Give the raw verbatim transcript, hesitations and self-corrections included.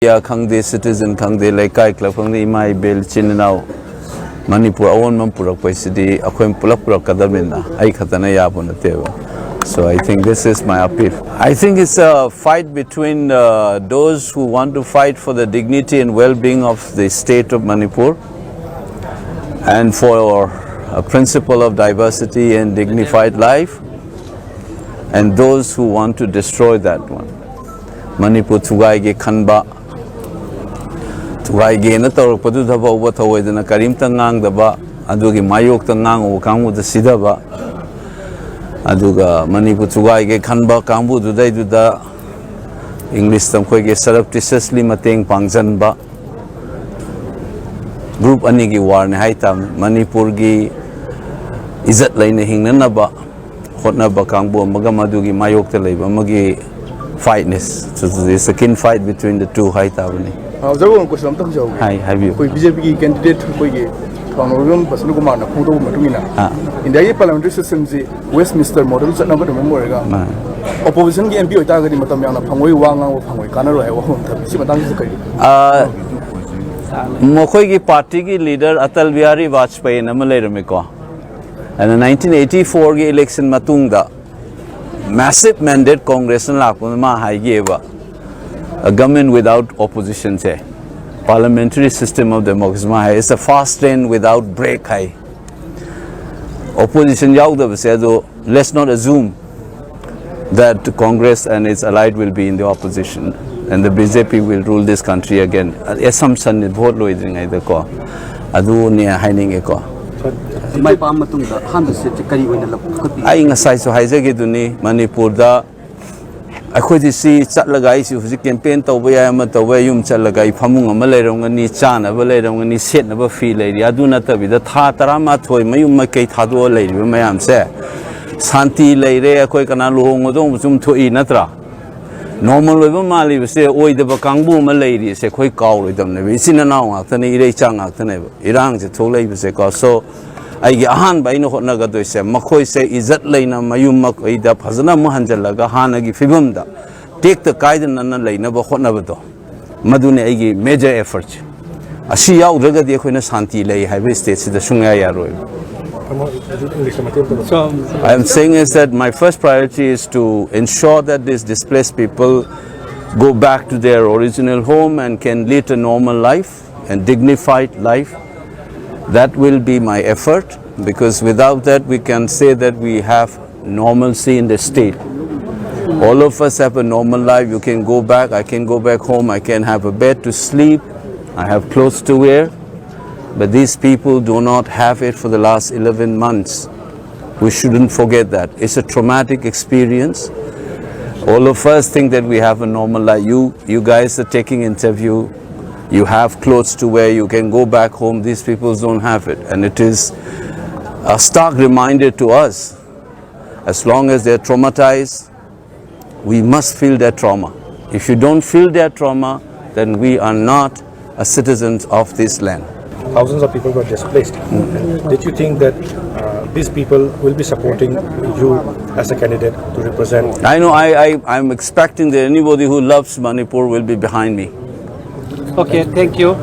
Media ꯈꯪꯗꯦ, citizen ꯈꯪꯗꯦ, ꯂꯩꯀꯥꯏ ꯀ꯭ꯂꯕ ꯈꯪꯗꯦ, ꯏꯃꯥ ꯏꯕꯦꯜ ꯏꯆꯤꯟ ꯏꯅꯥꯎ, ꯃꯅꯤꯄꯨꯔ ꯑꯑꯣꯟꯕ ꯑꯃ ꯄꯨꯔꯛꯄ ꯍꯥꯏꯁꯤꯗꯤ ꯑꯩꯈꯣꯏ ꯄꯨꯂꯞ ꯄꯨꯔꯛꯀꯗꯕꯅꯤꯅ ꯑꯩ ꯈꯛꯇꯅ ꯌꯥꯕ ꯅꯠꯇꯦꯕ꯫ So I think this is my appeal. I think it's a fight between uh, those who want to fight for the dignity and well-being of the state of Manipur and for a principle of diversity and dignified life, and those who want to destroy that one. Manipur ꯊꯨꯒꯥꯏꯒꯦ ꯈꯟꯕ, ꯊꯨꯒꯥꯏꯒꯦꯅ ꯇꯧꯔꯛꯄꯗꯨꯗ ꯐꯥꯎꯕ ꯊꯧꯑꯣꯏꯗꯅ ꯀꯔꯤꯝꯇ ꯉꯥꯡꯗꯕ, ꯑꯗꯨꯒꯤ ꯃꯥꯌꯣꯛꯇ ꯉꯥꯡꯉꯨꯕ ꯀꯥꯡꯕꯨꯗ ꯁꯤꯊꯕ, ꯑꯗꯨꯒ ꯃꯅꯤꯄꯨꯔ ꯊꯨꯒꯥꯏꯒꯦ ꯈꯟꯕ ꯀꯥꯡꯕꯨꯗꯨꯗꯩꯗꯨꯗ ꯏꯪꯂꯤꯁꯇ ꯑꯩꯈꯣꯏꯒꯤ surreptitiously ꯃꯇꯦꯡ ꯄꯥꯡꯁꯤꯟꯕ, ꯒ꯭ꯔꯨꯞ ꯑꯅꯤꯒꯤ ꯋꯥꯔꯅꯤ ꯍꯥꯏꯇꯥꯕꯅꯤ꯫ ꯃꯅꯤꯄꯨꯔꯒꯤ ꯏꯖꯠ ꯂꯩꯅ ꯍꯤꯡꯅꯅꯕ ꯍꯣꯠꯅꯕ ꯀꯥꯡꯕꯨ ꯑꯃꯒ ꯃꯗꯨꯒꯤ ꯃꯥꯌꯣꯛꯇ ꯂꯩꯕ ꯑꯃꯒꯤ fight-ꯅꯤ꯫ So it's a keen fight between the two ꯍꯥꯏꯇꯥꯕꯅꯤ꯫ ꯑ, ꯑꯣꯖꯥ, ꯋꯥꯡ ꯀꯣꯏꯁꯟ ꯑꯝꯇ ꯍꯪꯖꯍꯧꯒꯦ꯫ ꯍꯥꯏ, ꯍꯥꯏꯕꯤꯌꯨ꯫ ꯑꯩꯈꯣꯏ ꯕꯤ ꯖꯦ ꯄꯤꯒꯤ ꯀꯦꯟꯗꯤꯗꯦꯠ ꯑꯩꯈꯣꯏꯒꯤ ꯊꯧꯕꯥꯜ ꯕꯁꯟꯇ ꯀꯨꯃꯥꯔꯅ ꯐꯣꯡꯗꯣꯛꯄ ꯃꯇꯨꯡ ꯏꯟꯅ, ꯑꯥ꯫ ꯏꯟꯗꯤꯌꯥꯒꯤ ꯄꯥꯔꯂꯤꯌꯥꯃꯦꯟꯇꯔꯤ ꯁꯤꯁꯇꯦꯝꯁꯤ Westminster model ꯆꯠꯅꯕꯅ ꯃꯔꯝ ꯑꯣꯏꯔꯒ, ꯃꯥꯅꯦ꯫ ꯑꯣꯄꯣꯖꯤꯁꯟꯒꯤ ꯑꯦꯝ ꯄꯤ ꯑꯣꯏꯇꯥꯔꯒꯗꯤ ꯃꯇꯝ ꯌꯥꯝꯅ ꯐꯪꯉꯣꯏ, ꯋꯥ ꯉꯥꯡꯕ ꯐꯪꯉꯣꯏ, ꯀꯥꯟꯅꯔꯣꯏ ꯍꯥꯏꯕ ꯋꯥꯐꯝ ꯊꯝꯃꯤ꯫ ꯁꯤ ꯃꯇꯥꯡꯁꯤꯗ ꯀꯔꯤ? ꯑꯥ, ꯃꯈꯣꯏꯒꯤ ꯄꯥꯔꯇꯤꯒꯤ ꯂꯤꯗꯔ ꯑꯇꯜ ꯕꯤꯍꯥꯔꯤ ꯕꯥꯖꯄꯦꯌꯤꯅ ꯑꯃ ꯂꯩꯔꯝꯃꯤꯀꯣ꯫ ꯑꯗꯨꯅ nineteen eighty four-ꯒꯤ election ꯃꯇꯨꯡꯗ massive mandate ꯀꯣꯡꯒ꯭ꯔꯦꯁꯅ ꯂꯥꯛꯄꯗ ꯃꯥ ꯍꯥꯏꯈꯤꯑꯕ, "A government without opposition-ꯁꯦ, parliamentary system of democracy", ꯃꯥ ꯍꯥꯏ, "It's a fast train without brake" ꯍꯥꯏ꯫ ꯑꯣꯄꯣꯖꯤꯁꯟ ꯌꯥꯎꯗꯕꯁꯦ, ꯑꯗꯣ let's not assume that Congress and its allied will be in the opposition and the B J P will rule this country again. Assumption-ꯅꯤ, vote ꯂꯣꯏꯗ꯭ꯔꯤꯉꯩꯗꯀꯣ꯫ ꯑꯗꯨꯅꯦ ꯍꯥꯏꯅꯤꯡꯉꯦꯀꯣ꯫ ꯃꯥꯏ ꯄꯥꯛꯑ ꯃꯇꯨꯡꯗ ꯑꯍꯥꯟꯕ ꯁꯤꯠꯁꯦ ꯀꯔꯤ ꯑꯣꯏꯅ ꯂꯧꯈꯠꯄꯤ? ꯑꯩ ꯉꯁꯥꯏꯁꯨ ꯍꯥꯏꯖꯈꯤꯗꯨꯅꯤ, ꯃꯅꯤꯄꯨꯔꯗ ꯑꯩꯈꯣꯏꯗꯤ ꯁꯤ ꯆꯠꯂꯒ ꯑꯩꯁꯤ ꯍꯧꯖꯤꯛ ꯀꯦꯝꯄꯦꯟ ꯇꯧꯕ ꯌꯥꯏ, ꯑꯃ ꯇꯧꯕ ꯌꯥꯏ, ꯌꯨꯝ ꯆꯠꯂꯒ ꯑꯩ ꯐꯃꯨꯡ ꯑꯃ ꯂꯩꯔꯝꯒꯅꯤ, ꯆꯥꯅꯕ ꯂꯩꯔꯝꯒꯅꯤ, ꯁꯦꯠꯅꯕ ꯐꯤ ꯂꯩꯔꯤ꯫ ꯑꯗꯨ ꯅꯠꯇꯕꯤꯗ ꯊꯥ ꯇꯔꯥꯃꯥꯊꯣꯏ ꯃꯌꯨꯝ ꯃꯀꯩ ꯊꯥꯗꯣꯛꯑ ꯂꯩꯔꯤꯕ ꯃꯌꯥꯝꯁꯦ, ꯁꯥꯟꯇꯤ ꯂꯩꯔꯦ, ꯑꯩꯈꯣꯏ ꯀꯅꯥ ꯂꯨꯍꯣꯡꯒꯗꯧꯕꯁꯨ ꯑꯗꯨꯝ ꯊꯣꯛꯏ ꯅꯠꯇ꯭ꯔꯥ? ꯅꯣꯔꯃꯦꯜ ꯑꯣꯏꯕ ꯃꯥꯜꯂꯤꯕꯁꯦ ꯑꯣꯏꯗꯕ ꯀꯥꯡꯕꯨ ꯑꯃ ꯂꯩꯔꯤꯁꯦ ꯑꯩꯈꯣꯏ ꯀꯥꯎꯔꯣꯏꯗꯕꯅꯦꯕ꯫ ꯏꯆꯤꯟ ꯏꯅꯥꯎ ꯉꯥꯛꯇꯅꯦ, ꯏꯔꯩꯆꯥ ꯉꯥꯛꯇꯅꯦꯕ ꯏꯔꯥꯡꯁꯦ ꯊꯣꯛꯂꯛꯏꯕꯁꯦꯀꯣ꯫ So ꯑꯩꯒꯤ ꯑꯍꯥꯟꯕ ꯑꯩꯅ ꯍꯣꯠꯅꯒꯗꯣꯏꯁꯦ ꯃꯈꯣꯏꯁꯦ ꯏꯖꯠ ꯂꯩꯅ ꯃꯌꯨꯝ ꯃꯀꯩꯗ ꯐꯖꯅ ꯑꯃꯨꯛ ꯍꯟꯖꯜꯂꯒ ꯍꯥꯟꯅꯒꯤ ꯐꯤꯕꯝꯗ ꯇꯦꯛꯇ ꯀꯥꯏꯗꯅ ꯂꯩꯅꯕ ꯍꯣꯠꯅꯕꯗꯣ꯫ ꯃꯗꯨꯅꯤ ꯑꯩꯒꯤ major effort꯫ ꯑꯁꯤ ꯌꯥꯎꯗ꯭ꯔꯒꯗꯤ ꯑꯩꯈꯣꯏꯅ ꯁꯥꯟꯇꯤ ꯂꯩ ꯍꯥꯏꯕ stateꯁꯤꯗ ꯁꯨꯡꯌꯥ ꯌꯥꯔꯣꯏ꯫ ꯇꯥꯃꯣ, ꯍꯧꯖꯤꯛ Englishꯇ ꯃꯇꯦꯛ ꯑꯃꯇ So, I am saying is that my first priority is to ensure that these displaced people go back to their original home and can lead a normal life and dignified life. That will be my effort, because without that, we can say that we have normalcy in the state. All of us have a normal life. You can go back, I can go back home, I can have a bed to sleep, I have clothes to wear. But these people do not have it for the last eleven months. We shouldn't forget that. It's a traumatic experience. All of us think that we have a normal life. You, you guys are taking interview. You have clothes to wear. You can go back home. These people don't have it. And it is a stark reminder to us. As long as they're traumatized, we must feel their trauma. If you don't feel their trauma, then we are not a citizens of this land. Thousands of people were displaced. Did you think that uh, these people will be supporting you as a candidate to represent? I know I, I, I'm expecting that anybody who loves Manipur will be behind me. Okay, thank you.